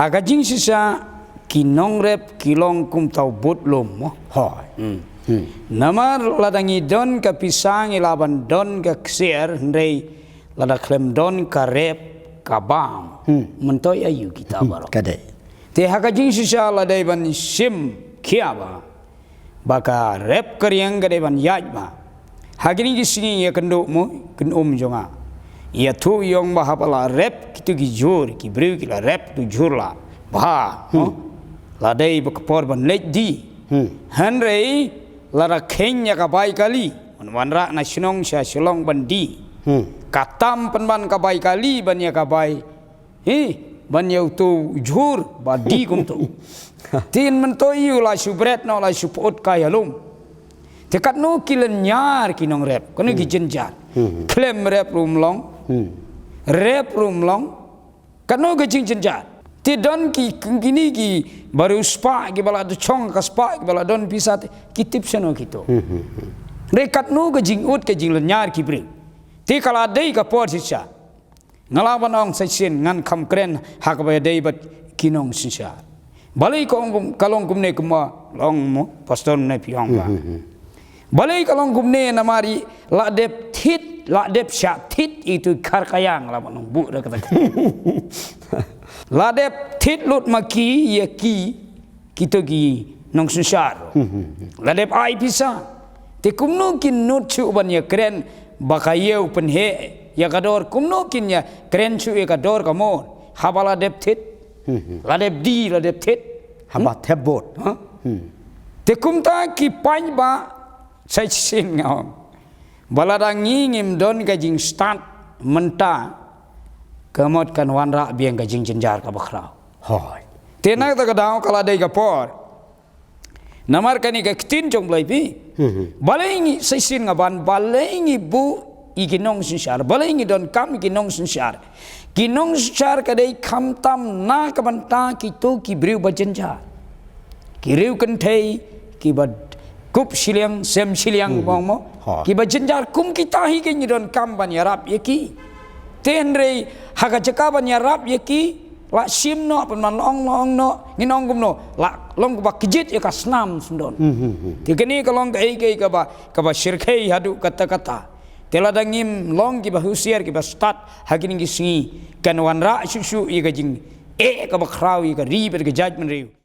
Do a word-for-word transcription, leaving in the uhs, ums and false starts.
Ha ka jingshisha ki nongrep ki long kum tau bud lum mo. Hooid. Hmm. Hmm. Namar lada ngi don ka pisa ngi lah ban don ka ksiar, hynrei lada khlem don ka rep ka bam. Hmm. Myntoi aïu kita baroh. Ka dei. Te ha ka jingshisha la dei ban shim khia ba ba ka rep ka riang ka dei ban ïaid ba. Ha kine ki sngi ïa kynduh mo, kynum jong nga. Ïathuh ïa ong ba haba la rep kito ki jhur, ki briew ki la rep kito jhur la bha. Hmm. Mo? La dei ba ka por ban leit die. Hmm. Hynrei lada kheiñ ïa ka bai kali, wan wanrah na shnong sha Shillong ban die. Hmm. Ka tam pynban ka bai kali ban ïa ka bai Hi, ban ïa uto u jhur ba die kumto. Te myntoi aïu la shu bret noh, la shu pyut ka ïalum. Te katno ki lynñiar ki nongrep, katno ki jynjar. Hmm. Khlem rep ruh ym long. Hmm. Rep ruh ym long. Katno ka jingjynjar. Te don ki, kine ki ba riewspah ki ba la da chong ka spah ki ba la don pisa te ki tip shano kito. Hmm, hmm, hmm. Re katno ka jingud ka jinglynñiar ki briew. Te ka la dei ka por shisha. Nga lah ban ong sa shisien ngan kham kren ha kaba ïadei bad ki nongsynshar. Balei ka ong kum, ka long kumne kumba long mo, pastor ne phi ong ba. Hmm, hmm, hmm. Balei ka long kumne namar i la dep thied, la dep shah thied itu khar kayang la ban ong buh da kata. La dep thied lut ma ki ïa ki kito ki nongsynshar. Hmm, hmm, hmm. La dep ai pisa. Te kumno kin nud shuh ban ïa kren ba ka ïew pynheh ïa ka dor, kumno kin ïa kren shuh ïa ka dor ka mor. Haba la dep thied. Hmm, hmm. La dep die, la dep thied. Haba thep bud. Ha? Hmm. Te kumta ki paidbah sa shisien nga ong. Ba lada ngi ngim don ka jingstad mynta ka mut kan wanrah biang ka jingjynjar kaba khraw. Hooid. Te na kata ka daw ka la dei ka por. Namar kane ka ktien jong Blei phi. Hmm, hmm. Balei ngi sa shisien nga ban, balei ngi buh ïa ki nongsynshar, balei ngi donkam ïa ki nongsynshar. Ki nongsynshar ka dei khamtam na ka bynta kito ki briew ba jynjar. Ki riew kynthei, ki ba kup shiliang, sem shiliang, hmm, bong mo. Ha. Ki ba jynjar kum kita hi ki ngi donkam ban ïarap ïa ki. Te hynrei ha ka jaka ban ïarap ïa ki, la shim noh, pynban la ong, la ong noh, ngin ong kumno, la long kaba kjit ïa ka snam sngewdon. Hmm, hmm, hmm. Te kane ka long kaei kaei kaba, kaba shyrkhei haduh katta katta. Te lada ngim long kiba husiar kiba stad ha kine ki sngi kan wanrah shuh shuh ïa ka jingeh kaba khraw ïa ka ri bad ka jaitbynriew.